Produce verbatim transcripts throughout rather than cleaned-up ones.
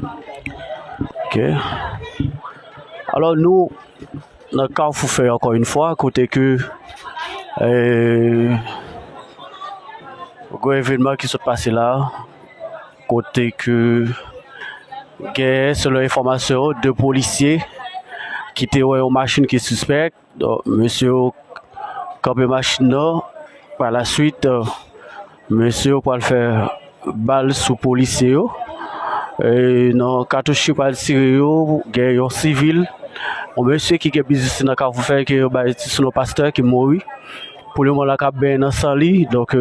Ok. Alò, nou nan Kafou Fèy ankò yon fwa, kote ke, eh, gwo evènman ki sot pase la, kote ke gen, selon enfòmasyon, de polisye ki te wè yon machin ki sispèk. Donk, mesye yo kanpe machin nan. Pa la swit, mesye yo pral fè bal sou polisye yo. E nan katouch yo pral tire yo, gen yon sivil, yon mesye ki gen biznis nan Kafou Fèy ke yo bay ti sou non pastè ki mouri. Pou le moman la k ap benyen nan san li. Donk,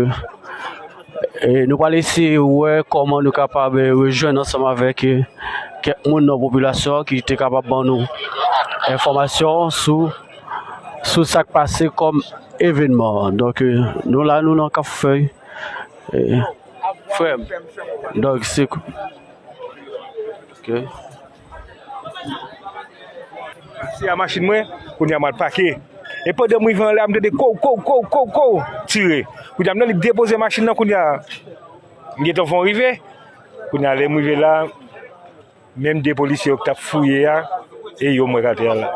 e nou pral eseye wè kòman nou kapab, e, rejwenn ansanm avèk, e, kèk moun nan popilasyon an ki te kapab ban nou enfòmasyon sou, sou sa k pase kòm evènman an. Donk, e, nou la, nou nan Kafou Fèy. E, frè m. Donk, se Ok. Se a machin mwen, kounye a m al pake. E pandan m rive anlè a, m tande kow, kow, kow, kow, kow, tire. Kounye a m nan li depoze machin nan, kounye a m gentan fè yon rive. Kounye a lè m rive la, menm de polisye yo k t ap fouye a, e yo m wè k atè a la.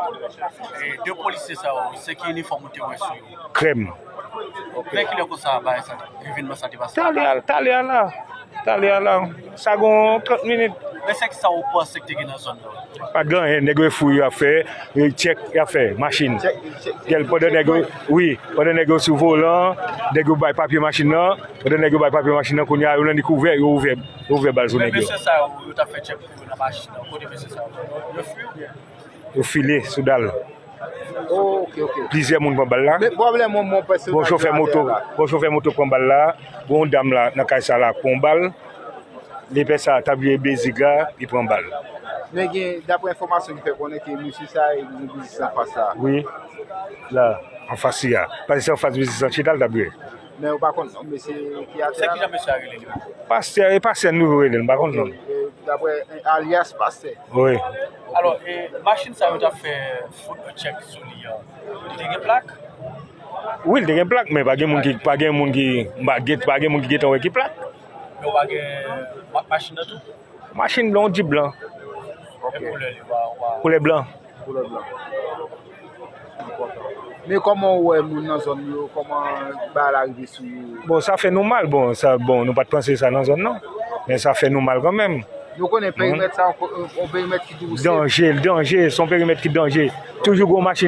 E de polisye sa yo, se ki inifòm ou te wè sou yo? Krèm. Vè kilè konsa bagay sa, evènman sa te pase? Talè a, talè a la. Talè a la. Sa gon trant minit. Men se ki sa ou panse ki te gen nan zòn nan? Pa t gen anyen, nèg yo fouye y ap fè, e, tchèk y ap fè, machin. Gèl pandan nèg yo, wi, pandan nèg yo sou volan, nèg yo bay papye machin nan, pandan nèg yo bay papye machin nan, kounye a yo nan li k ouvè, yo ouvè, yo ouvè bal sou nèg yo. Men mesye sa yo, yo t ap fè tchèk pou yo nan machin nan, kote mesye sa yo? Yo fouye oubyen? Yo file sou dal. Oh, ok, ok. Plizyè moun pran bal la. Men pwoblèm mwen, mwen pèsonèl. Bon chofè moto, bon chofè moto pran bal la. Bon dam la, nan kay sa la, pran bal. Lepè sa, tabliye bezig la, li pran bal. Men gen, daprè enfòmasyon ki fè konnen ke mesye sa, e gen biznis anfas la. Wi. La, anfas li a. Paske se anfas biznis lan, chita l tabliye. Men ou pa konn non mesye ki atè a? Se ki jan mesye a rele li menm? Pastè, e pastè nou rele l, m pa konn non. E, daprè, e, alyas pastè. Wi. Alò, e, machin sa yo t ap fè foot check sou li an, li te gen plak? Wi, li te gen plak, men pa gen moun ki, pa gen moun ki, m pa gen, pa gen moun ki gentan wè ki plak. Men w pa gen ma-, machin nan tou? Machin blan, yon Jeep blan. Ok. E koulè li, w pa, w pa... Koulè blan. Koulè blan. Men kòman w wè moun nan zòn yo, kòman bagay la rive sou yo? Bon, sa fè nou mal, bon, sa, bon, nou pa t panse sa nan zòn nan, men sa fè nou mal kanmenm. Nou konnen perimèt sa, yon, yon perimèt ki tou... Danje, danje, se yon perimèt ki danje. Toujou gon machin